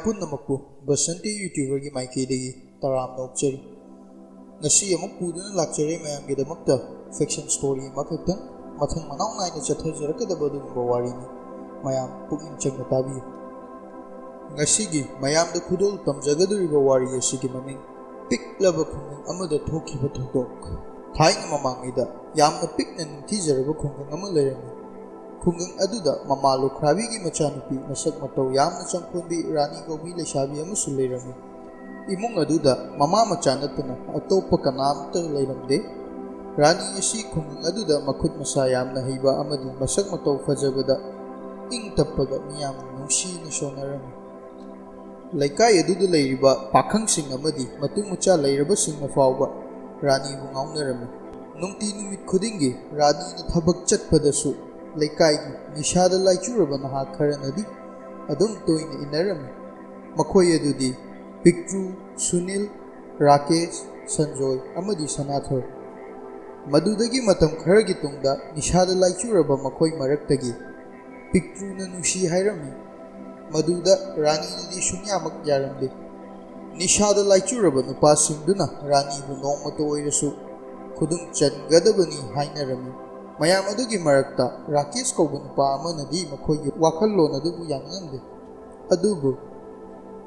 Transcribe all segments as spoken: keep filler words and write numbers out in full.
ꯄꯨꯝꯅꯃꯛꯄꯨ ꯕꯁꯟꯇꯤ YouTuberꯒꯤ ꯃꯥꯏꯀꯩꯗꯒꯤ ꯇꯔꯥꯝꯅ ꯑꯣꯛꯆꯔꯤ꯫ ꯉꯁꯤ ꯑꯃꯨꯛ ꯄꯨꯗꯨꯅ ꯂꯥꯛꯆꯔꯦ ꯃꯌꯥꯝꯒꯤꯗꯃꯛꯇ fiction story ꯑꯃꯈꯛꯇꯪ꯫ ꯃꯊꯪ ꯃꯅꯥꯎ ꯅꯥꯏꯅ ꯆꯠꯊꯖꯔꯛꯀꯗꯕ ꯑꯗꯨꯒꯨꯝꯕ ꯋꯥꯔꯤꯅꯤ꯫ ꯃꯌꯥꯝ ꯄꯨꯛꯅꯤꯡ ꯆꯪꯅ ꯇꯥꯕꯤꯌꯨ꯫ ꯉꯁꯤꯒꯤ ꯃꯌꯥꯝꯗ ꯈꯨꯗꯣꯜ ꯇꯝꯖꯒꯗꯧꯔꯤꯕ ꯋꯥꯔꯤ ꯑꯁꯤꯒꯤ ꯃꯃꯤꯡ ꯄꯤꯛꯂꯕ ꯈꯨꯡꯒꯪ ꯑꯃꯗ ꯊꯣꯛꯈꯤꯕ ꯊꯧꯗꯣꯛ꯫ ꯊꯥꯏꯅ ꯃꯃꯥꯡꯉꯩꯗ ꯌꯥꯝꯅ ꯄꯤꯛꯅ ꯅꯤꯡꯊꯤꯖꯔꯕ ꯈꯨꯡꯒꯪ ꯑꯃ ꯂꯩꯔꯝꯃꯤ꯫ ꯈꯨꯡꯒꯪ ꯑꯗꯨꯗ ꯃꯃꯥ ꯂꯨꯈ꯭ꯔꯥꯕꯤꯒꯤ ꯃꯆꯥꯅꯨꯄꯤ ꯃꯁꯛ ꯃꯇꯧ ꯌꯥꯝꯅ ꯆꯪꯈꯣꯟꯕꯤ ꯔꯥꯅꯤ ꯀꯧꯕꯤ ꯂꯩꯁꯥꯕꯤ ꯑꯃꯁꯨ ꯂꯩꯔꯝꯃꯤ꯫ ꯏꯃꯨꯡ ꯑꯗꯨꯗ ꯃꯃꯥ ꯃꯆꯥ ꯅꯠꯇꯅ ꯑꯇꯣꯞꯄ ꯀꯅꯥꯝꯇ ꯂꯩꯔꯝꯗꯦ꯫ ꯔꯥꯅꯤ ꯑꯁꯤ ꯈꯨꯡꯒꯪ ꯑꯗꯨꯗ ꯃꯈꯨꯠ ꯃꯁꯥ ꯌꯥꯝꯅ ꯍꯩꯕ ꯑꯃꯗꯤ ꯃꯁꯛ ꯃꯇꯧ ꯐꯖꯕꯗ ꯏꯪ ꯇꯞꯄꯗ ꯃꯤꯌꯥꯝꯅ ꯅꯨꯡꯁꯤꯅ ꯁꯣꯟꯅꯔꯝꯃꯤ꯫ ꯂꯩꯀꯥꯏ ꯑꯗꯨꯗ ꯂꯩꯔꯤꯕ ꯄꯥꯈꯪꯁꯤꯡ ꯑꯃꯗꯤ ꯃꯇꯨ ꯃꯆꯥ ꯂꯩꯔꯕꯁꯤꯡꯅ ꯐꯥꯎꯕ ꯔꯥꯅꯤꯕꯨ ꯉꯥꯎꯅꯔꯝꯃꯤ꯫ ꯅꯨꯡꯇꯤ ꯅꯨꯃꯤꯠ ꯈꯨꯗꯤꯡꯒꯤ ꯔꯥꯅꯤꯅ ꯊꯕꯛ ꯆꯠꯄꯗꯁꯨ ꯂꯩꯀꯥꯏꯒꯤ ꯅꯤꯁꯥꯗ ꯂꯥꯏꯆꯨꯔꯕ ꯅꯍꯥ ꯈꯔꯅꯗꯤ ꯑꯗꯨꯝ ꯇꯣꯏꯅ ꯏꯟꯅꯔꯝꯃꯤ꯫ ꯃꯈꯣꯏ ꯑꯗꯨꯗꯤ ꯄꯤꯛꯇ꯭ꯔꯨ, ꯁꯨꯅꯤꯜ, ꯔꯥꯀꯦꯁ, ꯁꯟꯖꯣꯏ ꯑꯃꯗꯤ ꯁꯅꯥꯊꯣꯏ꯫ ꯃꯗꯨꯗꯒꯤ ꯃꯇꯝ ꯈꯔꯒꯤ ꯇꯨꯡꯗ ꯅꯤꯁꯥꯗ ꯂꯥꯏꯆꯨꯔꯕ ꯃꯈꯣꯏ ꯃꯔꯛꯇꯒꯤ ꯄꯤꯛꯇ꯭ꯔꯨꯅ ꯅꯨꯡꯁꯤ ꯍꯥꯏꯔꯝꯃꯤ꯫ ꯃꯗꯨꯗ ꯔꯥꯅꯤꯅꯗꯤ ꯁꯨꯡꯌꯥꯃꯛ ꯌꯥꯔꯝꯗꯦ꯫ ꯅꯤꯁꯥꯗ ꯂꯥꯏꯆꯨꯔꯕ ꯅꯨꯄꯥꯁꯤꯡꯗꯨꯅ ꯔꯥꯅꯤꯕꯨ ꯅꯣꯡꯃꯇ ꯑꯣꯏꯔꯁꯨ ꯈꯨꯗꯨꯝ ꯆꯟꯒꯗꯕꯅꯤ ꯍꯥꯏꯅꯔꯝꯃꯤ꯫ ꯃꯌꯥꯝ ꯑꯗꯨꯒꯤ ꯃꯔꯛꯇ ꯔꯥꯀꯦꯁ ꯀꯧꯕ ꯅꯨꯄꯥ ꯑꯃꯅꯗꯤ ꯃꯈꯣꯏꯒꯤ ꯋꯥꯈꯜꯂꯣꯟ ꯑꯗꯨꯕꯨ ꯌꯥꯅꯤꯡꯂꯝꯗꯦ꯫ ꯑꯗꯨꯕꯨ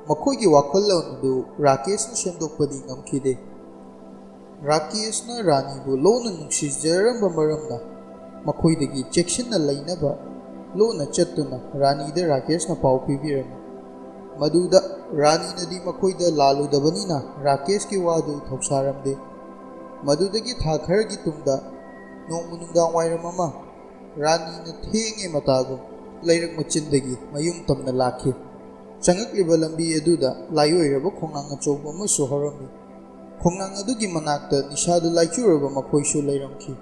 ꯃꯈꯣꯏꯒꯤ ꯋꯥꯈꯜꯂꯣꯟ ꯑꯗꯨ ꯔꯥꯀꯦꯁꯅ ꯁꯦꯝꯗꯣꯛꯄꯗꯤ ꯉꯝꯈꯤꯗꯦ꯫ ꯔꯥꯀꯦꯁꯅ ꯔꯥꯅꯤꯕꯨ ꯂꯣꯟꯅ ꯅꯨꯡꯁꯤꯖꯔꯝꯕ ꯃꯔꯝꯅ ꯃꯈꯣꯏꯗꯒꯤ ꯆꯦꯛꯁꯤꯟꯅ ꯂꯩꯅꯕ ꯂꯣꯟꯅ ꯆꯠꯇꯨꯅ ꯔꯥꯅꯤꯗ ꯔꯥꯀꯦꯁꯅ ꯄꯥꯎ ꯄꯤꯕꯤꯔꯝꯃꯤ꯫ ꯃꯗꯨꯗ ꯔꯥꯅꯤꯅꯗꯤ ꯃꯈꯣꯏꯗ ꯂꯥꯜꯂꯨꯗꯕꯅꯤꯅ ꯔꯥꯀꯦꯁꯀꯤ ꯋꯥꯗꯨ ꯊꯧꯁꯥꯔꯝꯗꯦ꯫ ꯃꯗꯨꯗꯒꯤ ꯊꯥ ꯈꯔꯒꯤ ꯇꯨꯡꯗ ꯅꯣꯡꯃ ꯅꯨꯡꯗꯥꯡ ꯋꯥꯏꯔꯝ ꯑꯃ ꯔꯥꯅꯤꯅ ꯊꯦꯡꯉꯦ ꯃꯇꯥꯒꯨꯝ ꯂꯩꯔꯛ ꯃꯆꯤꯟꯗꯒꯤ ꯃꯌꯨꯝ ꯇꯝꯅ ꯂꯥꯛꯈꯤ꯫ ꯆꯪꯉꯛꯂꯤꯕ ꯂꯝꯕꯤ ꯑꯗꯨꯗ ꯂꯥꯏꯑꯣꯏꯔꯕ ꯈꯣꯡꯅꯥꯡ ꯑꯆꯧꯕ ꯑꯃꯁꯨ ꯍꯧꯔꯝꯃꯤ꯫ ꯈꯣꯡꯅꯥꯡ ꯑꯗꯨꯒꯤ ꯃꯅꯥꯛꯇ ꯅꯤꯁꯥꯗ ꯂꯥꯏꯆꯨꯔꯕ ꯃꯈꯣꯏꯁꯨ ꯂꯩꯔꯝꯈꯤ꯫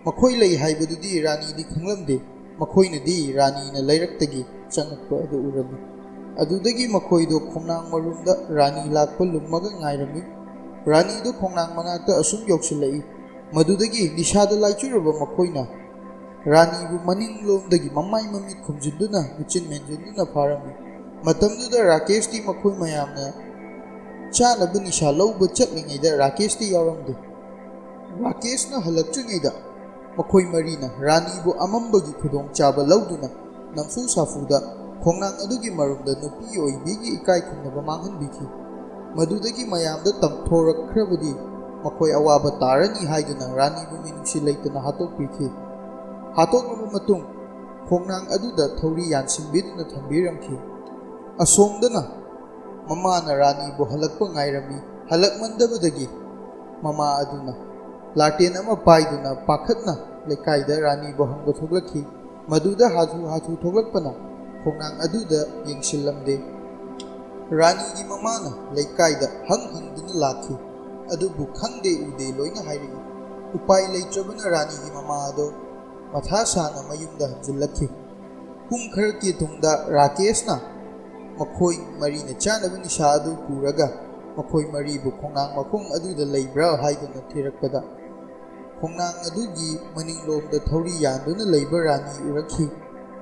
ꯃꯈꯣꯏ ꯂꯩ ꯍꯥꯏꯕꯗꯨꯗꯤ ꯔꯥꯅꯤꯗꯤ ꯈꯪꯂꯝꯗꯦ꯫ ꯃꯈꯣꯏꯅꯗꯤ ꯔꯥꯅꯤꯅ ꯂꯩꯔꯛꯇꯒꯤ ꯆꯪꯉꯛꯄ ꯑꯗꯨ ꯎꯔꯝꯃꯤ꯫ ꯑꯗꯨꯗꯒꯤ ꯃꯈꯣꯏꯗꯣ ꯈꯣꯡꯅꯥꯡ ꯃꯔꯨꯝꯗ ꯔꯥꯅꯤ ꯂꯥꯛꯄ ꯂꯨꯝꯃꯒ ꯉꯥꯏꯔꯝꯃꯤ꯫ ꯔꯥꯅꯤꯗꯨ ꯈꯣꯡꯅꯥꯡ ꯃꯅꯥꯛꯇ ꯑꯁꯨꯝ ꯌꯧꯁꯤꯜꯂꯛꯏ꯫ ꯃꯗꯨꯗꯒꯤ ꯅꯤꯁꯥꯗ ꯂꯥꯏꯆꯨꯔꯕ ꯃꯈꯣꯏꯅ ꯔꯥꯅꯤꯕꯨ ꯃꯅꯤꯡꯂꯣꯝꯗꯒꯤ ꯃꯃꯥꯏ ꯃꯃꯤꯠ ꯈꯨꯝꯖꯤꯟꯗꯨꯅ ꯃꯆꯤꯟ ꯃꯦꯟꯁꯤꯟꯗꯨꯅ ꯐꯥꯔꯝꯃꯤ꯫ ꯃꯇꯝꯗꯨꯗ ꯔꯥꯀꯦꯁꯇꯤ ꯃꯈꯣꯏ ꯃꯌꯥꯝꯅ ꯆꯥꯅꯕ ꯅꯤꯁꯥ ꯂꯧꯕ ꯆꯠꯂꯤꯉꯩꯗ ꯔꯥꯀꯦꯁꯇꯤ ꯌꯥꯎꯔꯝꯗꯦ꯫ ꯔꯥꯀꯦꯁꯅ ꯍꯜꯂꯛꯇ꯭ꯔꯤꯉꯩꯗ ꯃꯈꯣꯏ ꯃꯔꯤꯅ ꯔꯥꯅꯤꯕꯨ ꯑꯃꯝꯕꯒꯤ ꯈꯨꯗꯣꯡꯆꯥꯕ ꯂꯧꯗꯨꯅ ꯅꯝꯐꯨ ꯁꯥꯐꯨꯗ ꯈꯣꯡꯅꯥꯡ ꯑꯗꯨꯒꯤ ꯃꯔꯨꯝꯗ ꯅꯨꯄꯤ ꯑꯣꯏꯕꯤꯒꯤ ꯏꯀꯥꯏ ꯈꯨꯝꯅꯕ ꯃꯥꯡꯍꯟꯕꯤꯈꯤ꯫ ꯃꯗꯨꯗꯒꯤ ꯃꯌꯥꯝꯗ ꯇꯝꯊꯣꯔꯛꯈ꯭ꯔꯕꯗꯤ ꯃꯈꯣꯏ ꯑꯋꯥꯕ ꯇꯥꯔꯅꯤ ꯍꯥꯏꯗꯨꯅ ꯔꯥꯅꯤꯕꯨ ꯃꯤꯅꯨꯡꯁꯤ ꯂꯩꯇꯅ ꯍꯥꯠꯇꯣꯛꯄꯤꯈꯤ꯫ ꯍꯥꯠꯇꯣꯛꯂꯕ ꯃꯇꯨꯡ ꯈꯣꯡꯅꯥꯡ ꯑꯗꯨꯗ ꯊꯧꯔꯤ ꯌꯥꯟꯁꯤꯟꯕꯤꯗꯨꯅ ꯊꯝꯕꯤꯔꯝꯈꯤ꯫ ꯑꯁꯣꯝꯗꯅ ꯃꯃꯥꯅ ꯔꯥꯅꯤꯕꯨ ꯍꯜꯂꯛꯄ ꯉꯥꯏꯔꯝꯃꯤ꯫ ꯍꯜꯂꯛꯃꯟꯗꯕꯗꯒꯤ ꯃꯃꯥ ꯑꯗꯨꯅ ꯂꯥꯇꯦꯟ ꯑꯃ ꯄꯥꯏꯗꯨꯅ ꯄꯥꯈꯠꯅ ꯂꯩꯀꯥꯏꯗ ꯔꯥꯅꯤꯕꯨ ꯍꯪꯕ ꯊꯣꯛꯂꯛꯈꯤ꯫ ꯃꯗꯨꯗ ꯍꯥꯊꯨ ꯍꯥꯊꯨ ꯊꯣꯛꯂꯛꯄꯅ ꯈꯣꯡꯅꯥꯡ ꯑꯗꯨꯗ ꯌꯦꯡꯁꯤꯜꯂꯝꯗꯦ꯫ ꯔꯥꯅꯤꯒꯤ ꯃꯃꯥꯅ ꯂꯩꯀꯥꯏꯗ ꯍꯪ ꯍꯪꯗꯨꯅ ꯂꯥꯛꯈꯤ꯫ ꯑꯗꯨꯕꯨ ꯈꯪꯗꯦ ꯎꯗꯦ ꯂꯣꯏꯅ ꯍꯥꯏꯔꯛꯏ꯫ ꯎꯄꯥꯏ ꯂꯩꯇ꯭ꯔꯕꯅ ꯔꯥꯅꯤꯒꯤ ꯃꯃꯥ ꯑꯗꯣ ꯃꯊꯥ ꯁꯥꯅ ꯃꯌꯨꯝꯗ ꯍꯟꯖꯤꯜꯂꯛꯈꯤ꯫ ꯄꯨꯡ ꯈꯔꯒꯤ ꯇꯨꯡꯗ ꯔꯥꯀꯦꯁꯅ ꯃꯈꯣꯏ ꯃꯔꯤꯅ ꯆꯥꯅꯕ ꯅꯤꯁꯥ ꯑꯗꯨ ꯄꯨꯔꯒ ꯃꯈꯣꯏ ꯃꯔꯤꯕꯨ ꯈꯣꯡꯅꯥꯡ ꯃꯈꯣꯡ ꯑꯗꯨꯗ ꯂꯩꯕ꯭ꯔꯥ ꯍꯥꯏꯗꯨꯅ ꯊꯤꯔꯛꯄꯗ, ꯈꯣꯡꯅꯥꯡ ꯑꯗꯨꯒꯤ ꯃꯅꯤꯡꯂꯣꯝꯗ ꯊꯧꯔꯤ ꯌꯥꯟꯗꯨꯅ ꯂꯩꯕ ꯔꯥꯅꯤ ꯎꯔꯛꯈꯤ꯫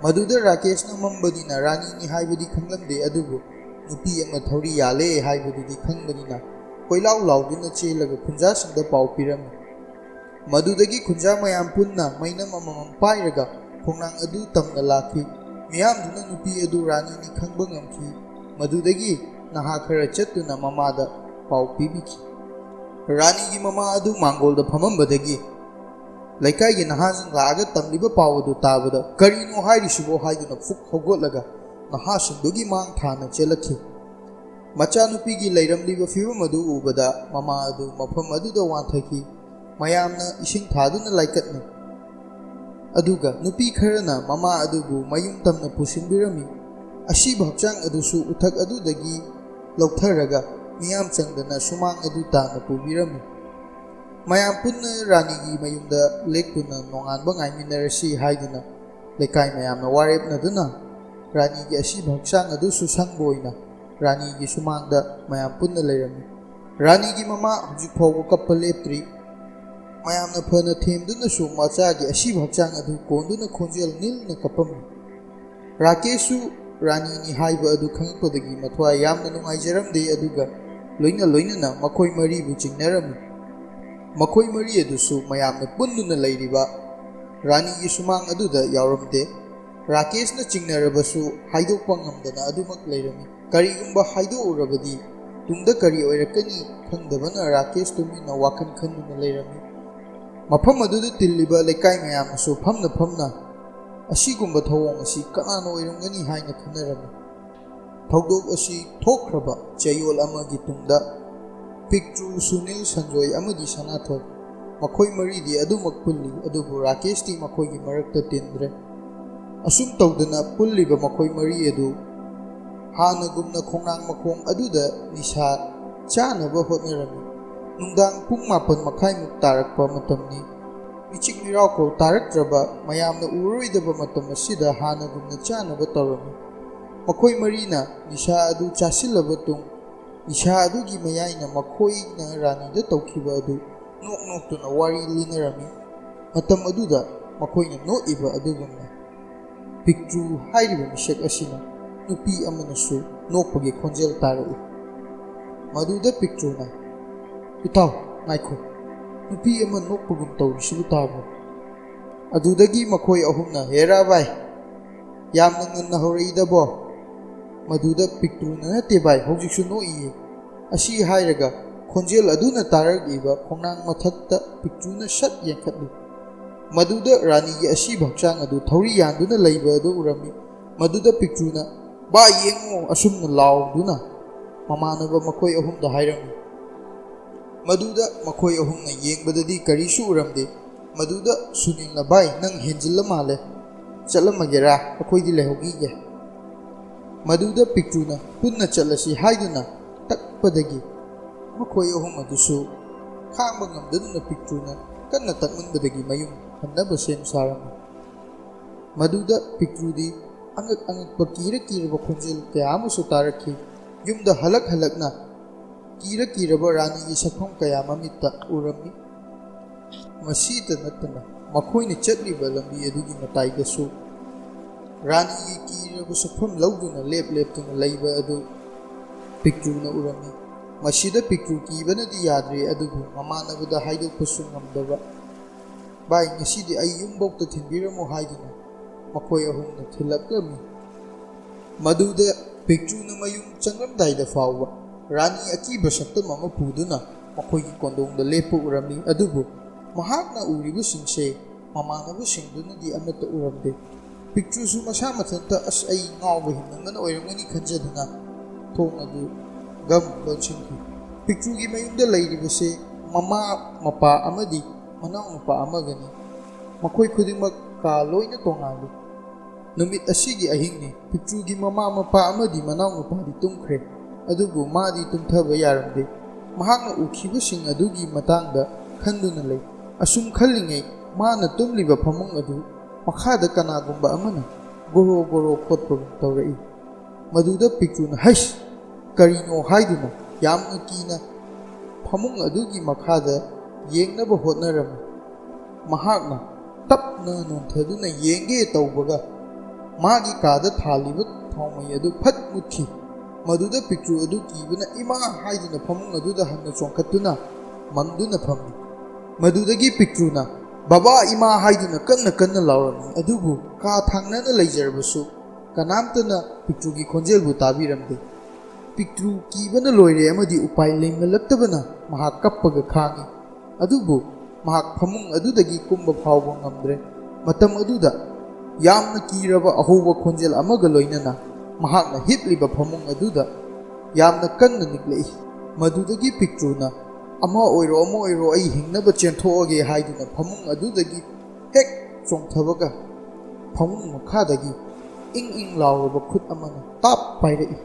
ꯃꯗꯨꯗ ꯔꯥꯀꯦꯁꯅ ꯃꯝꯕꯅꯤꯅ ꯔꯥꯅꯤꯅꯤ ꯍꯥꯏꯕꯗꯤ ꯈꯪꯂꯝꯗꯦ, ꯑꯗꯨꯕꯨ ꯅꯨꯄꯤ ꯑꯃ ꯊꯧꯔꯤ ꯌꯥꯜꯂꯦ ꯍꯥꯏꯕꯗꯨꯗꯤ ꯈꯪꯕꯅꯤꯅ ꯀꯣꯏꯂꯥꯎ ꯂꯥꯎꯗꯨꯅ ꯆꯦꯜꯂꯒ ꯈꯨꯟꯖꯥꯁꯤꯡꯗ ꯄꯥꯎ ꯄꯤꯔꯝꯃꯤ꯫ ꯃꯗꯨꯗꯒꯤ ꯈꯨꯟꯖꯥ ꯃꯌꯥꯝ ꯄꯨꯟꯅ ꯃꯩꯅꯝ ꯑꯃꯃꯝ ꯄꯥꯏꯔꯒ ꯈꯣꯡꯅꯥꯡ ꯑꯗꯨ ꯇꯝꯅ ꯂꯥꯛꯈꯤ꯫ ꯃꯤꯌꯥꯝꯗꯨꯅ ꯅꯨꯄꯤ ꯑꯗꯨ ꯔꯥꯅꯤꯅꯤ ꯈꯪꯕ ꯉꯝꯈꯤ꯫ ꯃꯗꯨꯗꯒꯤ ꯅꯍꯥ ꯈꯔ ꯆꯠꯇꯨꯅ ꯃꯃꯥꯗ ꯄꯥꯎ ꯄꯤꯕꯤꯈꯤ꯫ ꯔꯥꯅꯤꯒꯤ ꯃꯃꯥ ꯑꯗꯨ ꯃꯥꯡꯒꯣꯜꯗ ꯐꯝꯃꯝꯕꯗꯒꯤ ꯂꯩꯀꯥꯏꯒꯤ ꯅꯍꯥꯁꯤꯡ ꯂꯥꯛꯑꯒ ꯇꯝꯂꯤꯕ ꯄꯥꯎ ꯑꯗꯨ ꯇꯥꯕꯗ, "ꯀꯔꯤꯅꯣ ꯍꯥꯏꯔꯤꯁꯤꯕꯣ?" ꯍꯥꯏꯗꯨꯅ ꯐꯨꯛ ꯍꯧꯒꯠꯂꯒ ꯅꯍꯥꯁꯤꯡꯗꯨꯒꯤ ꯃꯥꯡ ꯊꯥꯅ ꯆꯦꯜꯂꯛꯈꯤ꯫ ꯃꯆꯥꯅꯨꯄꯤꯒꯤ ꯂꯩꯔꯝꯂꯤꯕ ꯐꯤꯕꯝ ꯑꯗꯨ ꯎꯕꯗ ꯃꯃꯥ ꯑꯗꯨ ꯃꯐꯝ ꯑꯗꯨꯗ ꯋꯥꯟꯊꯈꯤ꯫ ꯃꯌꯥꯝꯅ ꯏꯁꯤꯡ ꯊꯥꯗꯨꯅ ꯂꯥꯏꯀꯠꯅꯩ꯫ ꯑꯗꯨꯒ ꯅꯨꯄꯤ ꯈꯔꯅ ꯃꯃꯥ ꯑꯗꯨꯕꯨ ꯃꯌꯨꯝ ꯇꯝꯅ ꯄꯨꯁꯤꯟꯕꯤꯔꯝꯃꯤ꯫ ꯑꯁꯤꯕ ꯍꯛꯆꯥꯡ ꯑꯗꯨꯁꯨ ꯎꯊꯛ ꯑꯗꯨꯗꯒꯤ ꯂꯧꯊꯔꯒ ꯃꯤꯌꯥꯝ ꯆꯪꯗꯅ ꯁꯨꯃꯥꯡ ꯑꯗꯨ ꯇꯥꯅ ꯄꯨꯕꯤꯔꯝꯃꯤ꯫ ꯃꯌꯥꯝ ꯄꯨꯟꯅ ꯔꯥꯅꯤꯒꯤ ꯃꯌꯨꯝꯗ ꯂꯦꯛꯇꯨꯅ ꯅꯣꯡꯉꯥꯟꯕ ꯉꯥꯏꯃꯤꯟꯅꯔꯁꯤ ꯍꯥꯏꯗꯨꯅ ꯂꯩꯀꯥꯏ ꯃꯌꯥꯝꯅ ꯋꯥꯔꯦꯞꯅꯗꯨꯅ ꯔꯥꯅꯤꯒꯤ ꯑꯁꯤꯕ ꯍꯛꯆꯥꯡ ꯑꯗꯨꯁꯨ ꯁꯪꯕ ꯑꯣꯏꯅ ꯔꯥꯅꯤꯒꯤ ꯁꯨꯃꯥꯡꯗ ꯃꯌꯥꯝ ꯄꯨꯟꯅ ꯂꯩꯔꯝꯃꯤ꯫ ꯔꯥꯅꯤꯒꯤ ꯃꯃꯥ ꯍꯧꯖꯤꯛ ꯐꯥꯎꯕ ꯀꯞꯄ ꯂꯦꯞꯇ꯭ꯔꯤ꯫ ꯃꯌꯥꯝꯅ ꯐꯅ ꯊꯦꯝꯗꯨꯅꯁꯨ ꯃꯆꯥꯒꯤ ꯑꯁꯤꯕ ꯍꯛꯆꯥꯡ ꯑꯗꯨ ꯀꯣꯟꯗꯨꯅ ꯈꯣꯟꯖꯦꯜ ꯅꯤꯜꯅ ꯀꯞꯄꯝꯃꯤ꯫ ꯔꯥꯀꯦꯁꯁꯨ ꯔꯥꯅꯤꯅꯤ ꯍꯥꯏꯕ ꯑꯗꯨ ꯈꯪꯉꯛꯄꯗꯒꯤ ꯃꯊ꯭ꯋꯥꯏ ꯌꯥꯝꯅ ꯅꯨꯡꯉꯥꯏꯖꯔꯝꯗꯦ, ꯑꯗꯨꯒ ꯂꯣꯏꯅ ꯂꯣꯏꯅꯅ ꯃꯈꯣꯏ ꯃꯔꯤꯕꯨ ꯆꯤꯡꯅꯔꯝꯃꯤ꯫ ꯃꯈꯣꯏ ꯃꯔꯤ ꯑꯗꯨꯁꯨ ꯃꯌꯥꯝꯅ ꯄꯨꯟꯗꯨꯅ ꯂꯩꯔꯤꯕ ꯔꯥꯅꯤꯒꯤ ꯁꯨꯃꯥꯡ ꯑꯗꯨꯗ ꯌꯥꯎꯔꯝꯗꯦ꯫ ꯔꯥꯀꯦꯁꯅ ꯆꯤꯡꯅꯔꯕꯁꯨ ꯍꯥꯏꯗꯣꯛꯄ ꯉꯝꯗꯅ ꯑꯗꯨꯃꯛ ꯂꯩꯔꯝꯃꯤ꯫ ꯀꯔꯤꯒꯨꯝꯕ ꯍꯥꯏꯗꯣꯛꯎꯔꯕꯗꯤ ꯇꯨꯡꯗ ꯀꯔꯤ ꯑꯣꯏꯔꯛꯀꯅꯤ ꯈꯪꯗꯕꯅ ꯔꯥꯀꯦꯁ ꯇꯨꯃꯤꯟꯅ ꯋꯥꯈꯜ ꯈꯟꯗꯨꯅ ꯂꯩꯔꯝꯃꯤ꯫ ꯃꯐꯝ ꯑꯗꯨꯗ ꯇꯤꯜꯂꯤꯕ ꯂꯩꯀꯥꯏ ꯃꯌꯥꯝꯅꯁꯨ ꯐꯝꯅ ꯐꯝꯅ ꯑꯁꯤꯒꯨꯝꯕ ꯊꯧꯑꯣꯡ ꯑꯁꯤ ꯀꯅꯥꯅ ꯑꯣꯏꯔꯝꯒꯅꯤ ꯍꯥꯏꯅ ꯈꯟꯅꯔꯝꯃꯤ꯫ ꯊꯧꯗꯣꯛ ꯑꯁꯤ ꯊꯣꯛꯈ꯭ꯔꯕ ꯆꯌꯣꯜ ꯑꯃꯒꯤ ꯇꯨꯡꯗ ꯄꯤꯛꯇ꯭ꯔꯨ, ꯁꯨꯅꯤꯜ, ꯁꯟꯖꯣꯏ ꯑꯃꯗꯤ ꯁꯅꯥꯊꯣꯏ, ꯃꯈꯣꯏ ꯃꯔꯤꯗꯤ ꯑꯗꯨꯃꯛ ꯄꯨꯜꯂꯤ, ꯑꯗꯨꯕꯨ ꯔꯥꯀꯦꯁꯇꯤ ꯃꯈꯣꯏꯒꯤ ꯃꯔꯛꯇ ꯇꯤꯟꯗ꯭ꯔꯦ꯫ ꯑꯁꯨꯝ ꯇꯧꯗꯅ ꯄꯨꯜꯂꯤꯕ ꯃꯈꯣꯏ ꯃꯔꯤ ꯑꯗꯨ ꯍꯥꯟꯅꯒꯨꯝꯅ ꯈꯣꯡꯅꯥꯡ ꯃꯈꯣꯡ ꯑꯗꯨꯗ ꯅꯤꯁꯥ ꯆꯥꯅꯕ ꯍꯣꯠꯅꯔꯝꯃꯤ꯫ ꯅꯨꯡꯗꯥꯡ ꯄꯨꯡ ꯃꯥꯄꯟ ꯃꯈꯥꯏꯃꯨꯛ ꯇꯥꯔꯛꯄ ꯃꯇꯝꯅꯤ꯫ ꯃꯤꯆꯤꯛ ꯃꯤꯔꯥꯎꯈꯣꯜ ꯇꯥꯔꯛꯇ꯭ꯔꯕ, ꯃꯌꯥꯝꯅ ꯎꯔꯔꯣꯏꯗꯕ ꯃꯇꯝ ꯑꯁꯤꯗ ꯍꯥꯟꯅꯒꯨꯝꯅ ꯆꯥꯅꯕ ꯇꯧꯔꯝꯃꯤ꯫ ꯃꯈꯣꯏ ꯃꯔꯤꯅ ꯅꯤꯁꯥ ꯑꯗꯨ ꯆꯥꯁꯤꯜꯂꯕ ꯇꯨꯡ, ꯅꯤꯁꯥ ꯑꯗꯨꯒꯤ ꯃꯌꯥꯏꯅ ꯃꯈꯣꯏꯅ ꯔꯥꯅꯤꯗ ꯇꯧꯈꯤꯕ ꯑꯗꯨ ꯅꯣꯛ ꯅꯣꯛꯇꯨꯅ ꯋꯥꯔꯤ ꯂꯤꯅꯔꯝꯃꯤ꯫ ꯃꯇꯝ ꯑꯗꯨꯗ ꯃꯈꯣꯏꯅ ꯅꯣꯛꯏꯕ ꯑꯗꯨꯒꯨꯝꯅ ꯄꯤꯛꯇ꯭ꯔꯨ ꯍꯥꯏꯔꯤꯕ ꯃꯤꯁꯛ ꯑꯁꯤꯅ ꯅꯨꯄꯤ ꯑꯃꯅꯁꯨ ꯅꯣꯛꯄꯒꯤ ꯈꯣꯟꯖꯦꯜ ꯇꯥꯔꯛꯏ꯫ ꯃꯗꯨꯗ ꯄꯤꯛꯇ꯭ꯔꯨꯅ, "ꯏꯇꯥꯎ, ꯉꯥꯏꯈꯣ, ꯅꯨꯄꯤ ꯑꯃ ꯅꯣꯛꯄꯒꯨꯝ ꯇꯧꯔꯤꯁꯤꯕꯨ ꯇꯥꯕ꯭ꯔꯣ?" ꯑꯗꯨꯗꯒꯤ ꯃꯈꯣꯏ ꯑꯍꯨꯝꯅ, "ꯍꯦꯔꯥ ꯚꯥꯏ, ꯌꯥꯝꯅ ꯉꯟꯅ ꯍꯧꯔꯛꯏꯗꯕꯣ?" ꯃꯗꯨꯗ ꯄꯤꯛꯇ꯭ꯔꯨꯅ, "ꯅꯠꯇꯦ ꯚꯥꯏ, ꯍꯧꯖꯤꯛꯁꯨ ꯅꯣꯛꯏꯌꯦ"꯫ ꯑꯁꯤ ꯍꯥꯏꯔꯒ ꯈꯣꯟꯖꯦꯜ ꯑꯗꯨꯅ ꯇꯥꯔꯛꯂꯤꯕ ꯈꯣꯡꯅꯥꯡ ꯃꯊꯛꯇ ꯄꯤꯛꯇ꯭ꯔꯨꯅ ꯁꯠ ꯌꯦꯡꯈꯠꯂꯤ꯫ ꯃꯗꯨꯗ ꯔꯥꯅꯤꯒꯤ ꯑꯁꯤꯕ ꯍꯛꯆꯥꯡ ꯑꯗꯨ ꯊꯧꯔꯤ ꯌꯥꯟꯗꯨꯅ ꯂꯩꯕ ꯑꯗꯨ ꯎꯔꯝꯃꯤ꯫ ꯃꯗꯨꯗ ꯄꯤꯛꯇ꯭ꯔꯨꯅ, "ꯚꯥꯏ, ꯌꯦꯡꯉꯣ!" ꯑꯁꯨꯝꯅ ꯂꯥꯎꯗꯨꯅ ꯃꯃꯥꯟꯅꯕ ꯃꯈꯣꯏ ꯑꯍꯨꯝꯗ ꯍꯥꯏꯔꯝꯃꯤ꯫ ꯃꯗꯨꯗ ꯃꯈꯣꯏ ꯑꯍꯨꯝꯅ ꯌꯦꯡꯕꯗꯗꯤ ꯀꯔꯤꯁꯨ ꯎꯔꯝꯗꯦ꯫ ꯃꯗꯨꯗ ꯁꯨꯅꯤꯜꯅ, "ꯚꯥꯏ, ꯅꯪ ꯍꯦꯟꯖꯤꯜꯂ ꯃꯥꯜꯂꯦ꯫ ꯆꯠꯂꯝꯃꯒꯦꯔꯥ? ꯑꯩꯈꯣꯏꯗꯤ ꯂꯩꯍꯧꯈꯤꯒꯦ"꯫ ꯃꯗꯨꯗ ꯄꯤꯛꯇ꯭ꯔꯨꯅ, "ꯄꯨꯟꯅ ꯆꯠꯂꯁꯤ" ꯍꯥꯏꯗꯨꯅ ꯇꯛꯄꯗꯒꯤ ꯃꯈꯣꯏ ꯑꯍꯨꯝ ꯑꯗꯨꯁꯨ ꯈꯥꯡꯕ ꯉꯝꯗꯗꯨꯅ ꯄꯤꯛꯇ꯭ꯔꯨꯅ ꯀꯟꯅ ꯇꯛꯃꯟꯕꯗꯒꯤ ꯃꯌꯨꯝ ꯍꯟꯅꯕ ꯁꯦꯝ ꯁꯥꯔꯝꯃꯤ꯫ ꯃꯗꯨꯗ ꯄꯤꯛꯇ꯭ꯔꯨꯗꯤ ꯑꯉꯛ ꯑꯉꯛꯄ, ꯀꯤꯔ ꯀꯤꯔꯕ ꯈꯣꯟꯖꯦꯜ ꯀꯌꯥ ꯑꯃꯁꯨ ꯇꯥꯔꯛꯈꯤ꯫ ꯌꯨꯝꯗ ꯍꯜꯂꯛ ꯍꯜꯂꯛꯅ ꯀꯤꯔ ꯀꯤꯔꯕ ꯔꯥꯅꯤꯒꯤ ꯁꯛꯐꯝ ꯀꯌꯥ ꯃꯃꯤꯠꯇ ꯎꯔꯝꯃꯤ꯫ ꯃꯁꯤꯇ ꯅꯠꯇꯅ ꯃꯈꯣꯏꯅ ꯆꯠꯂꯤꯕ ꯂꯝꯕꯤ ꯑꯗꯨꯒꯤ ꯃꯇꯥꯏꯗꯁꯨ ꯔꯥꯅꯤꯒꯤ ꯀꯤꯔꯕ ꯁꯛꯐꯝ ꯂꯧꯗꯨꯅ ꯂꯦꯞ ꯂꯦꯞꯇꯨꯅ ꯂꯩꯕ ꯑꯗꯨ ꯄꯤꯛꯇ꯭ꯔꯨꯅ ꯎꯔꯝꯃꯤ꯫ ꯃꯁꯤꯗ ꯄꯤꯛꯇ꯭ꯔꯨ ꯀꯤꯕꯅꯗꯤ ꯌꯥꯗ꯭ꯔꯦ, ꯑꯗꯨꯕꯨ ꯃꯃꯥꯟꯅꯕꯗ ꯍꯥꯏꯗꯣꯛꯄꯁꯨ ꯉꯝꯗꯕ꯫ "ꯚꯥꯏ, ꯉꯁꯤꯗꯤ ꯑꯩ ꯌꯨꯝꯕꯧꯇ ꯊꯤꯟꯕꯤꯔꯝꯃꯨ" ꯍꯥꯏꯗꯨꯅ ꯃꯈꯣꯏ ꯑꯍꯨꯝꯅ ꯊꯤꯜꯂꯛꯂꯝꯃꯤ꯫ ꯃꯗꯨꯗ ꯄꯤꯛꯇ꯭ꯔꯨꯅ ꯃꯌꯨꯝ ꯆꯪꯂꯝꯗꯥꯏꯗ ꯐꯥꯎꯕ ꯔꯥꯅꯤ ꯑꯀꯤꯕ ꯁꯛꯇꯝ ꯑꯃ ꯄꯨꯗꯨꯅ ꯃꯈꯣꯏꯒꯤ ꯀꯣꯟꯗꯣꯡꯗ ꯂꯦꯞꯄ ꯎꯔꯝꯃꯤ꯫ ꯑꯗꯨꯕꯨ ꯃꯍꯥꯛꯅ ꯎꯔꯤꯕꯁꯤꯡꯁꯦ ꯃꯃꯥꯟꯅꯕꯁꯤꯡꯗꯨꯅꯗꯤ ꯑꯃꯠꯇ ꯎꯔꯝꯗꯦ꯫ ꯄꯤꯛꯇ꯭ꯔꯨꯁꯨ ꯃꯁꯥ ꯃꯊꯟꯇ "ꯑꯁ, ꯑꯩ ꯉꯥꯎꯕ ꯍꯦꯟꯃꯟꯕꯅ ꯑꯣꯏꯔꯝꯒꯅꯤ" ꯈꯟꯖꯗꯨꯅ ꯊꯣꯡ ꯑꯗꯨ ꯒꯝ ꯂꯣꯟꯁꯤꯟꯈꯤ꯫ ꯄꯤꯛꯇ꯭ꯔꯨꯒꯤ ꯃꯌꯨꯝꯗ ꯂꯩꯔꯤꯕꯁꯦ ꯃꯃꯥ, ꯃꯄꯥ ꯑꯃꯗꯤ ꯃꯅꯥꯎꯅꯨꯄꯥ ꯑꯃꯒꯅꯤ꯫ ꯃꯈꯣꯏ ꯈꯨꯗꯤꯡꯃꯛ ꯀꯥ ꯂꯣꯏꯅ ꯇꯣꯉꯥꯜꯂꯤ꯫ ꯅꯨꯃꯤꯠ ꯑꯁꯤꯒꯤ ꯑꯍꯤꯡꯅꯤ꯫ ꯄꯤꯛꯇ꯭ꯔꯨꯒꯤ ꯃꯃꯥ, ꯃꯄꯥ ꯑꯃꯗꯤ ꯃꯅꯥꯎꯅꯨꯄꯥꯗꯤ ꯇꯨꯝꯈ꯭ꯔꯦ, ꯑꯗꯨꯕꯨ ꯃꯥꯗꯤ ꯇꯨꯝꯊꯕ ꯌꯥꯔꯝꯗꯦ꯫ ꯃꯍꯥꯛꯅ ꯎꯈꯤꯕꯁꯤꯡ ꯑꯗꯨꯒꯤ ꯃꯇꯥꯡꯗ ꯈꯟꯗꯨꯅ ꯂꯩ꯫ ꯑꯁꯨꯝ ꯈꯜꯂꯤꯉꯩ, ꯃꯥꯅ ꯇꯨꯝꯂꯤꯕ ꯐꯃꯨꯡ ꯑꯗꯨ ꯃꯈꯥꯗ ꯀꯅꯥꯒꯨꯝꯕ ꯑꯃꯅ ꯒꯣꯔꯣ ꯒꯣꯔꯣ ꯈꯣꯠꯄꯒꯨꯝ ꯇꯧꯔꯛꯏ꯫ ꯃꯗꯨꯗ ꯄꯤꯛꯇ꯭ꯔꯨꯅ "ꯍꯩꯁ, ꯀꯔꯤꯅꯣ?" ꯍꯥꯏꯗꯨꯅ ꯌꯥꯝꯅ ꯀꯤꯅ ꯐꯃꯨꯡ ꯑꯗꯨꯒꯤ ꯃꯈꯥꯗ ꯌꯦꯡꯅꯕ ꯍꯣꯠꯅꯔꯝꯃꯤ꯫ ꯃꯍꯥꯛꯅ ꯇꯞꯅ ꯅꯣꯟꯊꯗꯨꯅ ꯌꯦꯡꯒꯦ ꯇꯧꯕꯒ, ꯃꯥꯒꯤ ꯀꯥꯗ ꯊꯥꯜꯂꯤꯕ ꯊꯥꯎꯃꯩ ꯑꯗꯨ ꯐꯠ ꯃꯨꯠꯈꯤ꯫ ꯃꯗꯨꯗ ꯄꯤꯛꯇ꯭ꯔꯨ ꯑꯗꯨ ꯀꯤꯕꯅ "ꯏꯃꯥ" ꯍꯥꯏꯗꯨꯅ ꯐꯃꯨꯡ ꯑꯗꯨꯗ ꯍꯟꯅ ꯆꯣꯡꯈꯠꯇꯨꯅ ꯃꯪꯗꯨꯅ ꯐꯝꯃꯤ꯫ ꯃꯗꯨꯗꯒꯤ ꯄꯤꯛꯇ꯭ꯔꯨꯅ "ꯕꯕꯥ, ꯏꯃꯥ" ꯍꯥꯏꯗꯨꯅ ꯀꯟꯅ ꯀꯟꯅ ꯂꯥꯎꯔꯝꯃꯤ, ꯑꯗꯨꯕꯨ ꯀꯥ ꯊꯪꯅꯅ ꯂꯩꯖꯔꯕꯁꯨ ꯀꯅꯥꯝꯇꯅ ꯄꯤꯛꯇ꯭ꯔꯨꯒꯤ ꯈꯣꯟꯖꯦꯜꯕꯨ ꯇꯥꯕꯤꯔꯝꯗꯦ꯫ ꯄꯤꯛꯇ꯭ꯔꯨ ꯀꯤꯕꯅ ꯂꯣꯏꯔꯦ ꯑꯃꯗꯤ ꯎꯄꯥꯏ ꯂꯩꯃꯜꯂꯛꯇꯕꯅ ꯃꯍꯥꯛ ꯀꯞꯄꯒ ꯈꯥꯡꯉꯤ꯫ ꯑꯗꯨꯕꯨ ꯃꯍꯥꯛ ꯐꯃꯨꯡ ꯑꯗꯨꯗꯒꯤ ꯀꯨꯝꯕ ꯐꯥꯎꯕ ꯉꯝꯗ꯭ꯔꯦ꯫ ꯃꯇꯝ ꯑꯗꯨꯗ ꯌꯥꯝꯅ ꯀꯤꯔꯕ ꯑꯍꯧꯕ ꯈꯣꯟꯖꯦꯜ ꯑꯃꯒ ꯂꯣꯏꯅꯅ ꯃꯍꯥꯛꯅ ꯍꯤꯞꯂꯤꯕ ꯐꯃꯨꯡ ꯑꯗꯨꯗ ꯌꯥꯝꯅ ꯀꯟꯅ ꯅꯤꯛꯂꯛꯏ꯫ ꯃꯗꯨꯗꯒꯤ ꯄꯤꯛꯇ꯭ꯔꯨꯅ "ꯑꯃ ꯑꯣꯏꯔꯣ, ꯑꯃ ꯑꯣꯏꯔꯣ, ꯑꯩ ꯍꯤꯡꯅꯕ ꯆꯦꯟꯊꯣꯛꯑꯒꯦ" ꯍꯥꯏꯗꯨꯅ ꯐꯃꯨꯡ ꯑꯗꯨꯗꯒꯤ ꯍꯦꯛ ꯆꯣꯡꯊꯕꯒ, ꯐꯃꯨꯡ ꯃꯈꯥꯗꯒꯤ ꯏꯪ ꯏꯪ ꯂꯥꯎꯔꯕ ꯈꯨꯠ ꯑꯃꯅ ꯇꯥꯞ ꯄꯥꯏꯔꯛꯏ,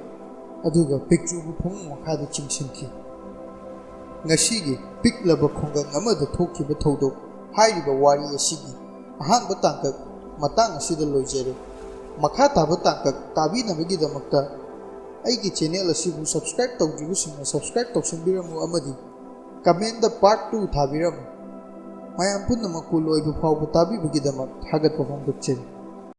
ꯑꯗꯨꯒ ꯄꯤꯛꯇ꯭ꯔꯨꯕꯨ ꯐꯃꯨꯡ ꯃꯈꯥꯗ ꯆꯤꯡꯁꯤꯟꯈꯤ꯫ ꯉꯁꯤꯒꯤ ꯄꯤꯛꯂꯕ ꯈꯨꯡꯒꯪ ꯑꯃꯗ ꯊꯣꯛꯈꯤꯕ ꯊꯧꯗꯣꯛ ꯍꯥꯏꯔꯤꯕ ꯋꯥꯔꯤ ꯑꯁꯤꯒꯤ ꯑꯍꯥꯟꯕ ꯇꯥꯡꯀꯛ ꯃꯇꯥꯡ ꯑꯁꯤꯗ ꯂꯣꯏꯖꯔꯦ꯫ ꯃꯈꯥ ꯇꯥꯕ ꯇꯥꯡꯀꯛ ꯇꯥꯕꯤꯅꯕꯒꯤꯗꯃꯛꯇ ꯑꯩꯒꯤ ꯆꯦꯅꯦꯜ ꯑꯁꯤꯕꯨ ꯁꯕꯁꯀ꯭ꯔꯥꯏꯕ ꯇꯧꯗ꯭ꯔꯤꯕꯁꯤꯡꯅ ꯁꯕꯁꯀ꯭ꯔꯥꯏꯕ ꯇꯧꯁꯤꯟꯕꯤꯔꯝꯃꯨ ꯑꯃꯗꯤ ꯀꯃꯦꯟꯗ part two ꯊꯥꯕꯤꯔꯝꯃꯨ꯫ ꯃꯌꯥꯝ ꯄꯨꯝꯅꯃꯛꯄꯨ ꯂꯣꯏꯕ ꯐꯥꯎꯕ ꯇꯥꯕꯤꯕꯒꯤꯗꯃꯛ ꯊꯥꯒꯠꯄ ꯐꯣꯡꯗꯣꯛꯆꯔꯤ꯫